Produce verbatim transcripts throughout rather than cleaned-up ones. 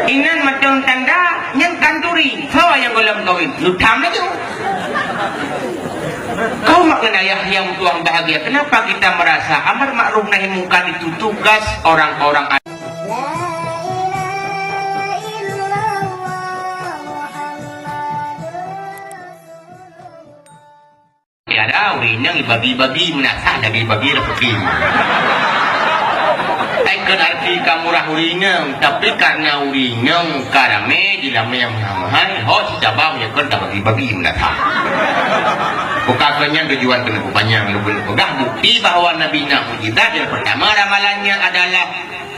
Inan mantong tanda nyan khanduri. Soe nyang gohlom kawin? Neutham laju. Kaum mak ngon ayah yang tuan bahagia, kenapa kita merasa amar ma'ruf nahi mungkar itu tugas orang-orang Tiada ureueng inong ibabi-babi meunasah lagèe ibabi rezeki. Hai kon arti ka murah ureueng inong, tapi karena ureueng inong ka ramé jilamé nyang meuhai-meuhai, ho sicabang nyoe kon tabagi-bagi meunasah. Buka kon nyan tujuan keuneuk peupanyang, lôn keuneuk peugah bukti bahwa Nabi na mukjizat. Yang pertama ramalannya adalah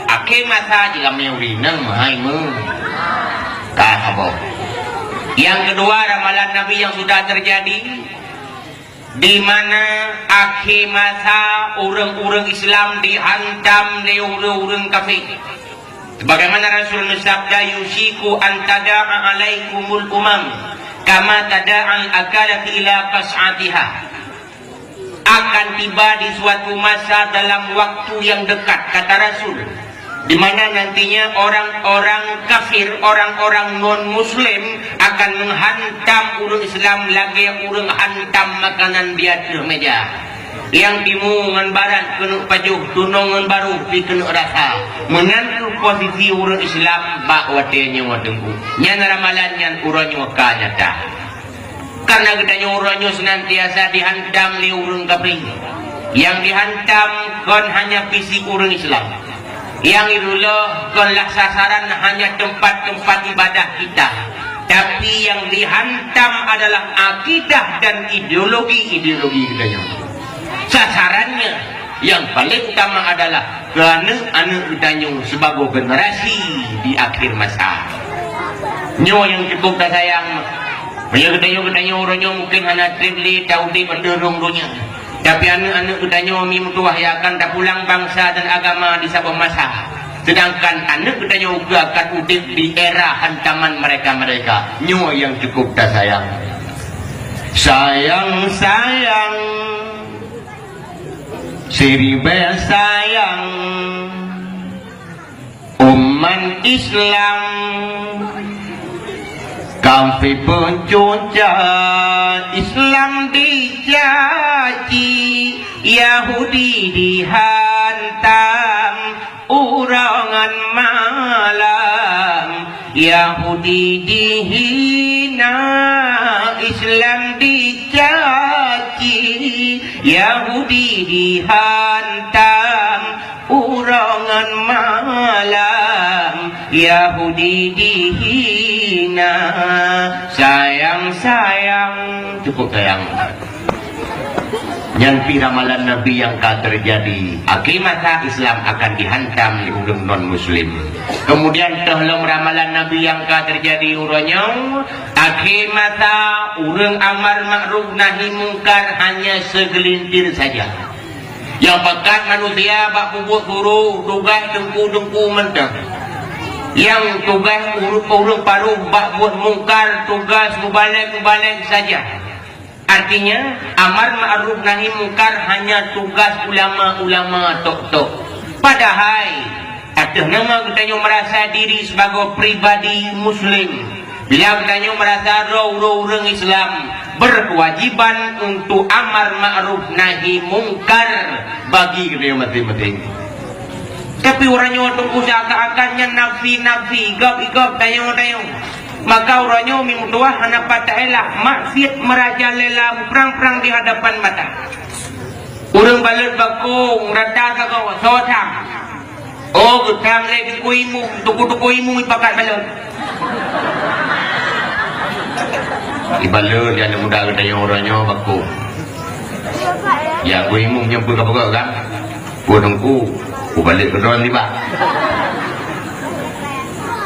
akhé masa jilamé ureueng inong meuhai-meuhai. Ka saboh. Yang kedua ramalan Nabi yang sudah terjadi, di mana akhé masa ureueng-ureueng Islam dihantam lé ureueng-ureueng kafé. Sebagaimana Rasul neusabda, "Yusyiku an tada'a alaikumul umam kama tada'al akalatu ila qas'atiha." Akan tiba di suatu masa dalam waktu yang dekat, kata Rasul, di mana nantinya orang-orang kafir, orang-orang non-muslim akan menghantam ureueng Islam lagèe ureueng hantam makanan di ateueh meja. Nyang timu ngon barat keuneuk pajoh, tunong ngon barô pi keuneuk rasa. Meunan kheueh posisi ureueng Islam bak watèe nyoe, Teungku. Nyan ramalan nyan uroe nyoe ka nyata. Karena geutanyoe uroe nyoe seunantiasa dihantam lé ureueng kafé. Nyang dihantam kon hanya fisik ureueng Islam. Nyang ireuloh kon lah sasaran hanya tempat-tempat ibadah kita. Tapi yang dihantam adalah akidah dan ideologi-ideologi geutanyoe. Sasarannya yang paling utama adalah keu aneuk-aneuk geutanyoe sibagoe generasi di akhir masa. Nyoe nyang cukup tasayang. Meunyoe geutanyoe, geutanyoe uroe nyoe mungkin hana treb lé taudép ateueh rhueng donya. Tapi aneuk-aneuk geutanyoe mi meutuwah ya akan tapulang bangsa dan agama di saboh masa. Sedangkan aneuk geutanyoe ukeue akan udép di era hantaman mereka-mereka. Nyoe nyang cukup tasayang. Sayang, sayang, siribèe sayang, umat Islam. Kafé peucuca, Islam dicaci, Yahudi dihantam, uroe ngon malam. Yahudi dihina, Islam dicaci, Yahudi dihantam, uroe ngon malam. Yahudi dihina, sayang, sayang, cukup sayang. Nyan pi ramalan Nabi nyang ka teujadi. Akhé masa Islam akan dihantam lé ureuëng non-muslim. Kemudian toh lom ramalan Nabi nyang ka teujadi uroe nyoe, akhé masa ureuëng amar makruf nahi mungkar hanya segelintir saja. Nyang pakat manusia bak peubuet guru, tugaih teungku-teungku mantong. Nyang tugaih ureuëng, ureuëng paruh bak buet mungkar, tugas mubalek-mubalek saja. Artinya, amar ma'ruf nahi mungkar hanya tugas ulama-ulama tok-tok. Padahai, ateueh nama geutanyoe merasa diri sebagai pribadi muslim, bila geutanyoe merasa droe ureuëng-ureuëng Islam, berkewajiban untuk amar ma'ruf nahi mungkar bagi geutanyoe maséng-maséng. Tapi uroe nyoe teungku seakan-akan nyan nafsi-nafsi, gob-gob, tanyoe-tanyoe. Maka uroe nyoe mi meutuwah hana pat taelak, maksiat merajalela prang-prang di hadapan mata. Ureuëng balot bakong rata sagoe, soe tham? Oh, geutham lé teungku imeum, teungku-teungku imeum ipakat balot. Ibalot lé aneuk muda geutanyoe uroe nyoe bakong. Ya, teungku imeum nyang peugah-peugah kan? Peue teungku, kubalek keudroe nibak.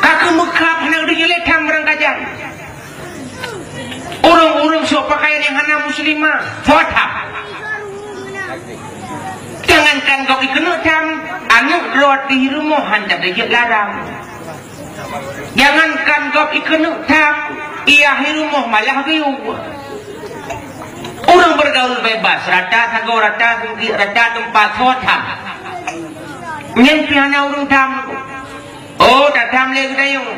Ka keumeukab hana geutanyoe lé tham meurangkajan. Ureuëng-ureuëng sok pakaian nyang hana muslimah, soe tham. Jangankan gob ikeuneuk tham, aneuk droe di rumoh han tabé jeuet larang. Jangankan gob ikeuneuk tham, i yah i rumoh malah geuyue. Ureuëng bergaul bebas, rata sagoe, rata seugiek, rata teumpat, soe tham. Nyan pih hana ureuëng tham. Oh, Tham lé geutanyoe.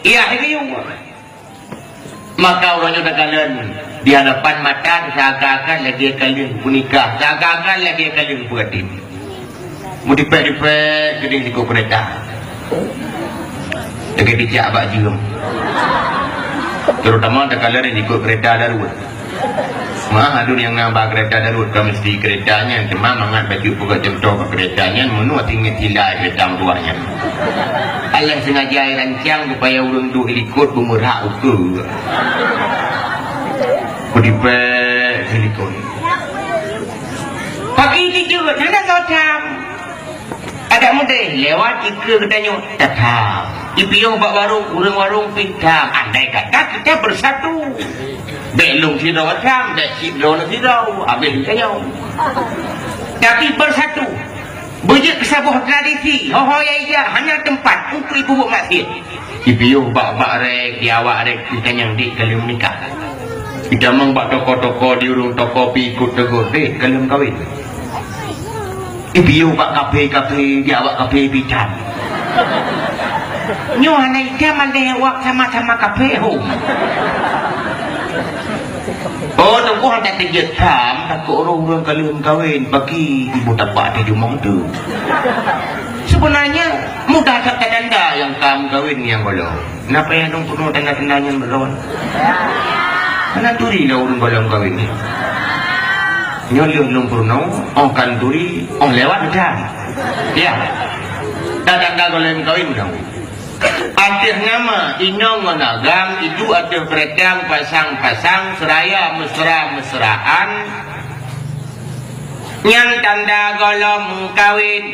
Yah geutanyoe. Maka uroe nyoe takalon di hadapan mata seakan-akan lagèe ka lheueh peunikah, seakan-akan lagèe ka lheueh peuaté. Meudipèk-dipèk keudéh likot keureta. Lagèe tijak bak jeuem. Terutama takalon likot keureta darurat. Meu'ah lôn nyang na bak keureta darurat, ka meusti keureta nyan, teuma mangat bacut peugah cuntoh bak keureta nyan, meunurot ingat sila keureta meutuah nyan. Alah sengaja rancang supaya ureueng duek likot beumeurhak ukeue. Meudipèk likot. Pagi tiga, hana soe tham. Adak mudeh, lewat ikeue geutanyoe tatham. Ipiôh bak warong, ureueng warong pih tham. Andai kata kita bersatu. Bèk lôn sidroe tham, bèk sidroe sidroe, habéh geutanyoe. Tapi bersatu. Beujeuet keu saboh tradisi, ho-ho nyang ijak hana teumpat untuk ipeubuet maksiet. Ipiôh bak-bak rèk, di awak rèk, geutanyoe dek ka lheueh meunikah. Itamong bak toko-toko, di ureueng toko pih ikot teugor, dek ka lheueh meukawen. Ipiôh bak kaphé-kaphé, di awak kaphé pih tham. Nyoe hana itam mandeh awak sama-sama kaphé hom. Oh, teungku hana teujeuet tham, takot roh ureueng ka lheueh meukawen, bagi ibu tapak di jumong tu. Sebenarnya, mudah that tanda nyang ka meukawen nyang golom. Napa nyang lôn peurunoe tanda-tanda nyan bak droe? Hana turi lé ureueng golom kawen nyan. Nyoe lheueh lôn peurunoe, oh ka turi, oh lewat dah. Ya. Tanda-tanda golom kawen dah. Ateueh nama inong ngon agam, iduek ateueh keureutang pasang-pasang, seuraya meusra-meusraan, nyan tanda golom kawen.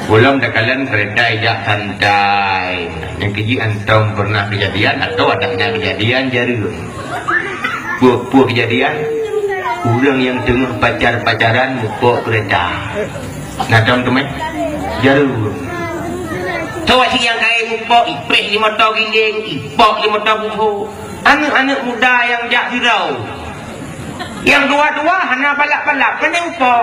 Golom takalon keureta ijak santai. Nyang keujih hantom peureunah keujadian atawa dak na keujadian jareueng. Peue-peue keujadian? Ureueng nyang teungoh pacar-pacaran mupok keureta. Na tom teumé? Jareueng. Soe cit nyang kayém mupok, ipréh di moto giléng, ipok di moto buhô. Aneuk-aneuk muda nyang jak sidroe. Nyang dua-dua hana balap-balap, keuneuk po.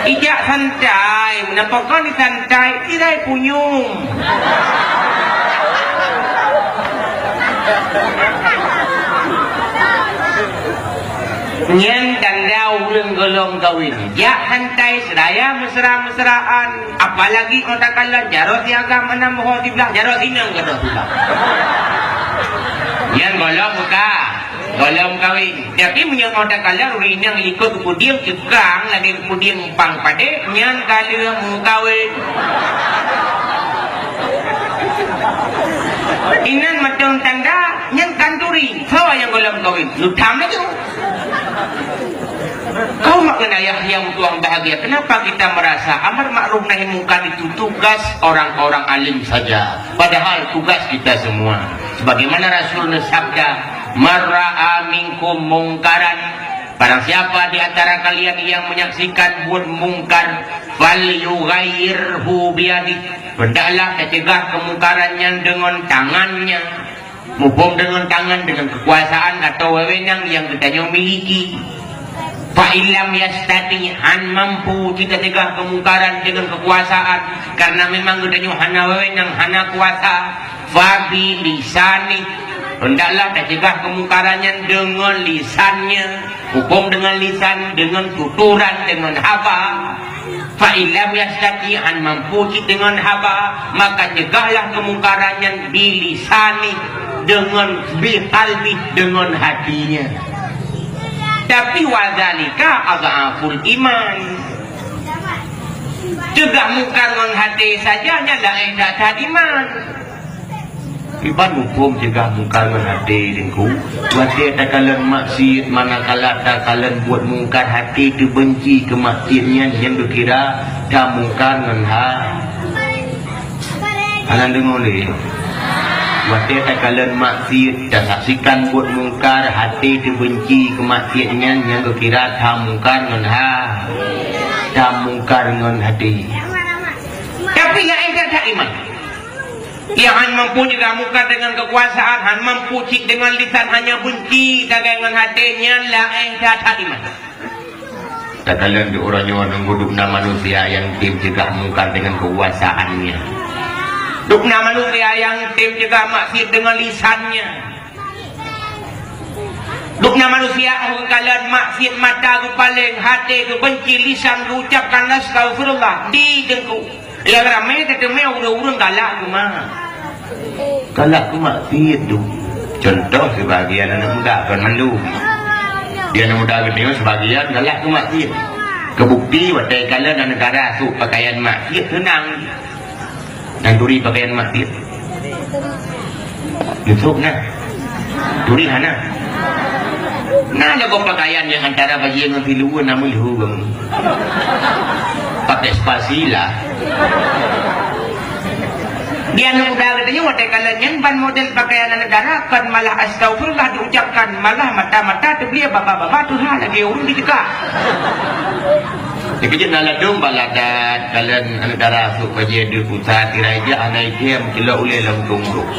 Ijak santai, meunan pakon santai, tirai punyueng. Nyan tanda ureueng golom kawen. Jak santai, seuraya meusra-meusraan. Apalagi óh takalon jaroe siagam, meunan boh siblah, jaroe sinong keudroe siblah. Nyan golom muka, golom kawen. Tapi meunyoe óh takalon ureueng inong likot keu pudieng ceukrang lagèe keu pudieng umpang padé, nyan ka lheueh meukawen. Inan mantong tanda nyan khanduri. Soe nyang golom kawen? Lôn tham laju. Kaum makna ayah yang tuan bahagia, kenapa kita merasa amar ma'ruf nahi mungkar itu tugas orang-orang alim saja? Padahal tugas kita semua. Sebagaimana Rasul bersabda, "Man ra'a minkum mungkaran," barang siapa di antara kalian yang menyaksikan buat mungkar, "falyughayyirhu biyadih," hendaklah tacegah kemungkaran nyan dengan tangannya. Muphom deungon tangan, deungon keukuasaan atau wewenang nyang geutanyoe miliki. Fa illam yastati, han mampu cit tacegah keumungkaran deungon keukuasaan, karena memang geutanyoe hana wewenang, hana kuasa. Fa bi lisani, hendaklah tacegah keumungkaran nyan deungon lisannya. Huköm deungon lisan, deungon tutoran, deungon haba. Fa illam yastati, han mampu cit deungon haba, maka cegahlah keumungkaran nyan bi lisani, deungon bi qalbi, deungon hatinya. Tapi wa dzalika adhaful iman. Cegah mungkar ngon hate saja nyan laén that-that iman. Kiban huköm cegah mungkar ngon hate, Teungku? Watée takalon maksiet, manakala takalon buet mungkar, hate teubenci keu maksiet nyan, nyan geukira tamungkar ngon ha-, hana deungoe lé. Watée takalon maksiet, tasaksikan buet mungkar, hate teubenci keu maksiet nyan, nyan geukira tamungkar ngon ha-, tamungkar ngon hate. Tapi laén that-that iman. Nyang han mampu cegah mungkar deungon keukuasaan, han mampu cit deungon lisan, hanya benci sagai ngon hate, nyan laén that-that iman. Takalon di uroe nyoe nunggu dubna manusia nyang tem cegah mungkar dengan keukuasaannya. Dubna manusia nyang tem cegah maksiat dengan lisannya. Dubna manusia takalon maksiat, mata geupaleng, hate geubenci, lisan geuucapkan astaghfirullah di teungku. Nyang ramé teuteumé ureuëng-ureuëng galak keu ma-, galak keu maksiat tu. Contoh, sibagian aneuk muda, kon mandum. Di aneuk muda geutanyoe sibagian galak keu maksiat. Keu bukti, watée kalon aneuk dara sôk pakaian maksiat, seunang. Dan turi pakaian maksiat. Yusuf na. Turi hana. Na lagoe pakaian nyang antara bajée ngon siluweue na meulheueng. Pakai spasi lah. Di aneuk muda geutanyoe watée kalon nyan ban model pakaian aneuk dara kon malah astaghfirullah diucapkan, malah mata-mata teubliek, baba-baba teuha lagée ureuëng jicekak. Dikeujeuet na ladôm bak ladat, kalon aneuk dara sôk bajée deuek kusa, tirai jak hana item, cilok ulée lam dong-dong.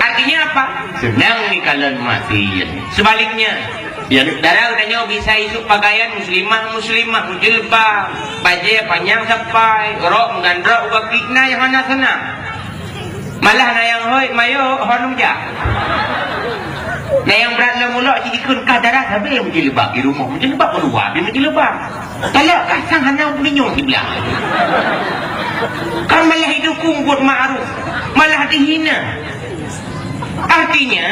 Artinya apa? Seunang dikalon maksiat. Sebaliknya, ya, aneuk dara geutanyoe bisa isôk pakaian muslimah-muslimah, meujilbab, bajée panyang sapai, rok meugandrok u gaki, na nyang hana seunang. Malah na nyang hôi mayok hon jak. Na nyang brat lom ulok jih dikheun kah dara sabe meujilbab di rumoh, meujilbab meuluwa, bi meujilbab. Talak kah sang hana beulinyueng siblah. Kan malah idukung buet ma'ruf, malah dihina. Artinya,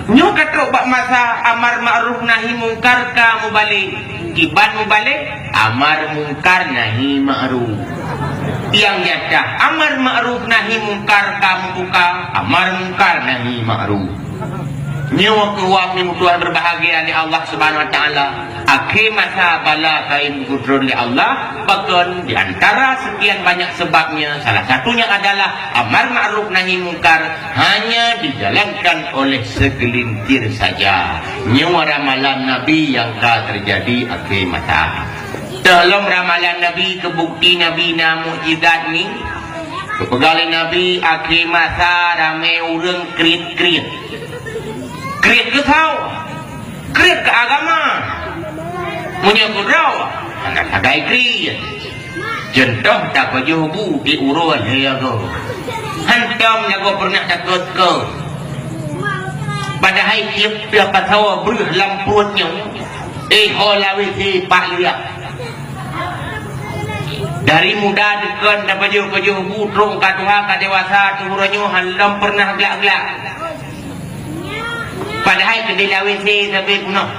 nyoe ka trok bak masa amar ma'ruf nahi mungkar ka mubalek. Kiban mubalek, amar mungkar nahi ma'ruf. Nyang nyata, amar ma'ruf nahi mungkar ka mubuka, amar mungkar nahi ma'ruf. Nyoe keuh wahai meutuah berbahagia lé Allah Subhanahu wa Taala. Akhé masa bala kayém geutron lé Allah, pakon di antara sekian banyak sebabnya, salah satunya adalah amar ma'ruf nahi mungkar hanya dijalankan oleh segelintir saja. Nyoe ramalan Nabi nyang ka teujadi akhé masa. Teuh lom ramalan Nabi, keubukti Nabi na mukjizat ni. Geupeugah lé Nabi, akhé masa ramé ureuëng kriet-kriet. Kriet keu sawa, kriet keu agama. Meunyoe keudroe, hana sagai kriet. Contoh, tapajoh bu di uroe lhée agoe. Hantom lagoe peureunah takot-kot. Padahai tiep-tiep pasoe breueh lam pruet nyoe, eh, ho lawét si pak liak. Dari muda deukon tapajoh-pajoh bu, trok ka tuha, ka dewasa, teuh uroe nyoe hana lom peureunah glak-glak. Padahai keudeh lawét si sabe peunoh.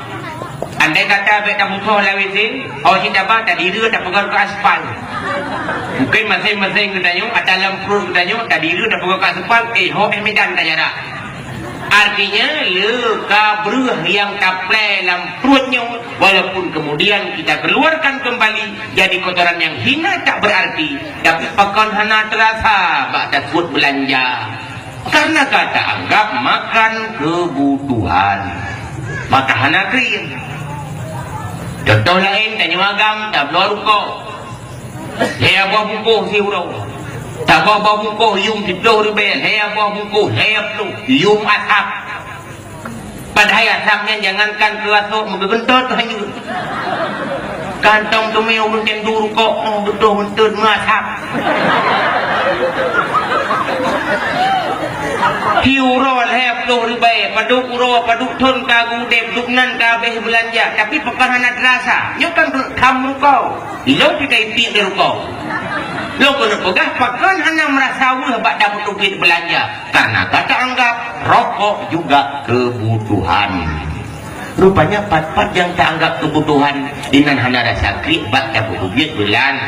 Andai kata bék tamusoh lawét si, ho cit taba tadireue tapeugah keu aspal. Mungken maséng-maséng geutanyoe, ata lam pruet geutanyoe tadireue tapeugah keu aspal, eh, ho eh Medan tajarak. Artinya, le ka breueh nyang taplai lam pruet nyoe, walaupun kemudian kita keluarkan kembali jadi kotoran yang hina tak berarti, tapi pakon hana teurasa bak tasuet beulanja. Karena ka taanggap makan kebutuhan, maka hana kriet. Contoh laén, tanyoe agam tabloe rukok. Lhée boh bungkôh siuroe. Saboh boh bungkôh yum siplôh ribée, lhée boh bungkôh lhée plôh yum asap. Padahai asap nyan jangankan keu asôk, meugeugeuntot keuh hanjeuet. Kantong teumé ureuëng nyang duek rukok, oh, beutôi beuntot meuasap. Siuroe lhée plôh ribée, padub uroe, padub thon ka geuudeb, dub nan ka habéh beulanja, tapi pakon hana teurasa. Nyoe kan kham rukok. Ilôn pih ka ipiek lé rukok. Lôn keuneuk peugah, pakon hana meurasa weueh bak tapeutubiet beulanja? Karena ka taanggap rokok juga kebutuhan. Rupanya pat-pat nyang taanggap kebutuhan, inan hana rasa kriet bak tapeutubiet beulan-,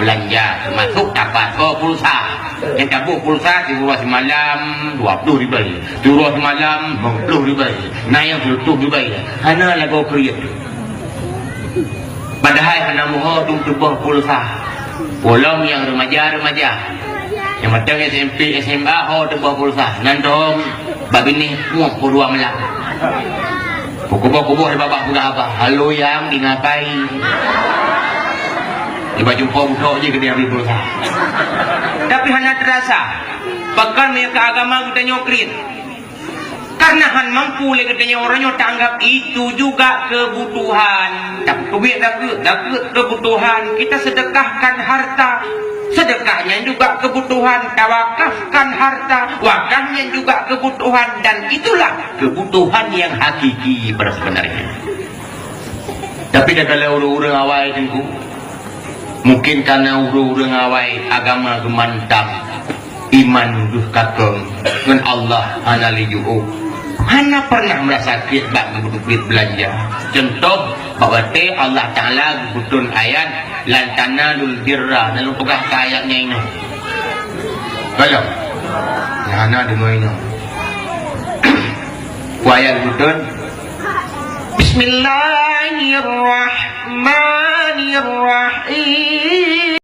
beulanja, teumasok tapasoe pulsa. Nyang taboh pulsa siuroe simalam dua plôh ribée, siuroe simalam limong plôh ribée, na nyang sireutôh ribée. Hana lagoe kriet. Padahai hana muho dum teuboh pulsa. Polom nyang remaja-remaja. Nyang mantong S M P, S M A ho teuboh pulsa. Nan dom bak binéh muah pukul dua malam. Peukuboh-kuboh di babah peugah haba. Halo yang di ngapai? Di baju po butok je keu dia bri pulsa. Tapi hana teurasa. Pakon meunyoe keu agama geutanyoe kriet. Ka Karena han mampu lé geutanyoe, uroe nyoe taanggap itu juga kebutuhan. Tapi duit dakeuet, dakeuet kebutuhan. Kita sedekahkan harta. Sedekahnya juga kebutuhan. Tawakafkan harta. Wakafnya juga kebutuhan. Dan itulah kebutuhan yang hakiki pada sebenarnya. Tapi dah kalau ureuëng-ureuëng awai, Teungku, mungkin karena ureuëng-ureuëng awai agama geumantap, iman deuh kakeueng, ngon Allah hana lé jiôh, hana pernah meurasa kriet bak geuduek beulanja. Contoh, bak watée Allah Taala geupeutrön ayat, "Lan tanalul birra", na lôn peugah keu ayat nyan inoe. Kalau? Hana deungoe inoe. Peue ayat geupeutrön? Bismillahirrahmanirrahim.